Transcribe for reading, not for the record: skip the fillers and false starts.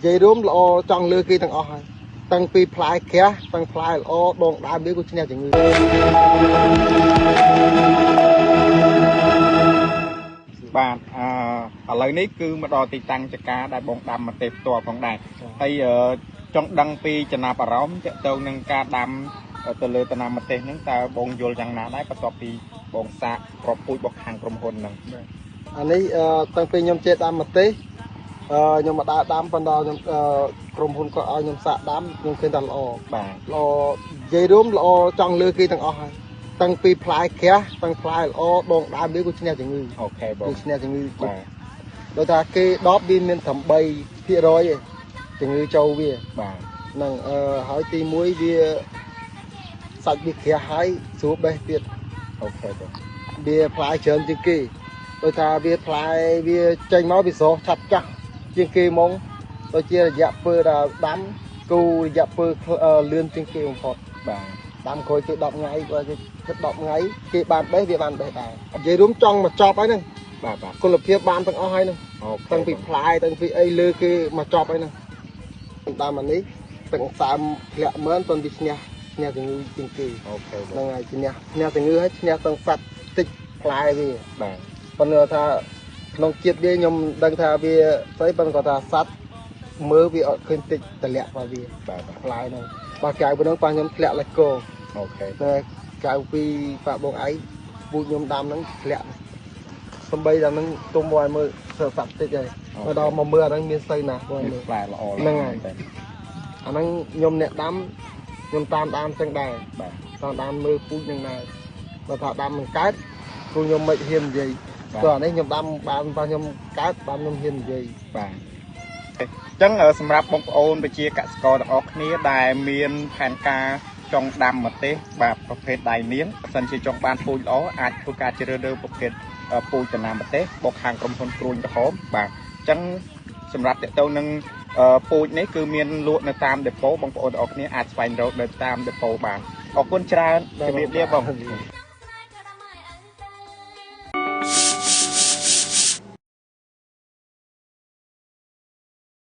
យាយរួមល្អចង់លើគេទាំងអស់ហើយតាំងពីផ្លែក្រាស់តាំងផ្លែល្អដងដើមវាក៏ឈ្នះជំងឺបាទអឺឥឡូវនេះគឺមកដល់ទីតាំងចការដែលបងដាំម្ទេសផ្ទាល់ផងដែរហើយចង់ដឹងពីចំណាប់អារម្មណ៍ទាក់ទងនឹងការដាំទៅលើដំណាំម្ទេសហ្នឹងតើបងយល់យ៉ាងណាដែរបន្ទាប់ពីបងសាកគ្រាប់ពូជរបស់ខាងក្រុមហ៊ុនហ្នឹង អានេះតាំងពីខ្ញុំចេះដាំម្ទេសខ្ញុំមកដើរដាំប៉ុន្តែខ្ញុំក្រុមហ៊ុនគាត់ឲ្យខ្ញុំសាកដាំខ្ញុំឃើញថាល្អ បាទ ល្អនិយាយរួមល្អចង់លើគេទាំងអស់ហើយតាំងពីផ្លែក្រាស់តាំងផ្លែល្អដងដើមវាក៏ឈ្នះជំងឺ OK បង វាឈ្នះជំងឺ បាទ ដោយថាគេ10វាមានត្រឹម3%ទេជំងឺចូលវា បាទ ហ្នឹងហើយទី1វាសាច់វាក្រាស់ហើយស្រួលបេះទៀត OK បង វាផ្លែច្រើនជាងគេដោយថាវាផ្លែវាចេញមកវាស្រស់ឆាប់ចាស់ជាងគេហ្មងដូចជារយៈពេលដែលដាំគូរយៈពេលលឿនជាងគេបំផុត បាទ ដាំក្រោយគេ10ថ្ងៃគាត់គេគិត10ថ្ងៃគេបានបេះវាបានបេះដែរនិយាយរួមចង់មកចប់ហើយហ្នឹង បាទបាទ គុណភាពបានទាំងអស់ហើយហ្នឹង OK តាំងពីផ្លែតាំងពីអីលើគេមកចប់ហើយហ្នឹងតាមអានេះទាំងសើមធ្លាក់មែនប៉ុន្តែវាឈ្នះឈ្នះជំងឺជាងគេ OK បង ហ្នឹងហើយឈ្នះឈ្នះជំងឺហើយឈ្នះទាំងសត្វតិចផ្លែវា បាទ ប៉ុន្តែថាក្នុងជាតិវាខ្ញុំដឹងថាវាស្អីប៉ុន្តែគាត់ថាសត្វមើលវាអត់ឃើញតិចតម្លាក់របស់វា បាទបាទ ផ្លែហ្នឹងបើក្រៅពីហ្នឹងប៉ះខ្ញុំធ្លាក់លេកោ OK តែក្រៅពីប៉ាបងឯងពូជខ្ញុំដាំហ្នឹងធ្លាក់សំបីដល់ហ្នឹងទុំមកឲ្យមើលសត្វតិចហើយមកដល់មកមើលអាហ្នឹងមានស្អីណាស់បង មាន មើល ផ្លែល្អ ហ្នឹងហើយ អាហ្នឹងខ្ញុំអ្នកដាំខ្ញុំតាមដានចឹងដែរ បាទ តាមដានមើលពូជហ្នឹងដែរបើថាដាំមិនកើតគូខ្ញុំមិនហ៊ាននិយាយព្រោះអានេះខ្ញុំដាំបានបើខ្ញុំកើតបានខ្ញុំហ៊ាននិយាយ បាទអញ្ចឹងសម្រាប់បងប្អូនប្រជាកសិករទាំងអស់គ្នាដែលមានផែនការចង់ដាំម្ទេសបាទប្រភេទដៃនាងបើសិនជាចង់បានពូជល្អអាចធ្វើការជ្រើសរើសប្រភេទពូជដំណាំម្ទេសរបស់ខាងក្រុមហ៊ុនគ្រួញក្រហមបាទអញ្ចឹងសម្រាប់តទៅនឹងពូជនេះគឺមានលក់នៅតាមដេប៉ូបងប្អូនទាំងអស់គ្នាអាចស្វែងរកនៅតាមដេប៉ូបានអរគុណច្រើនជម្រាបលាបង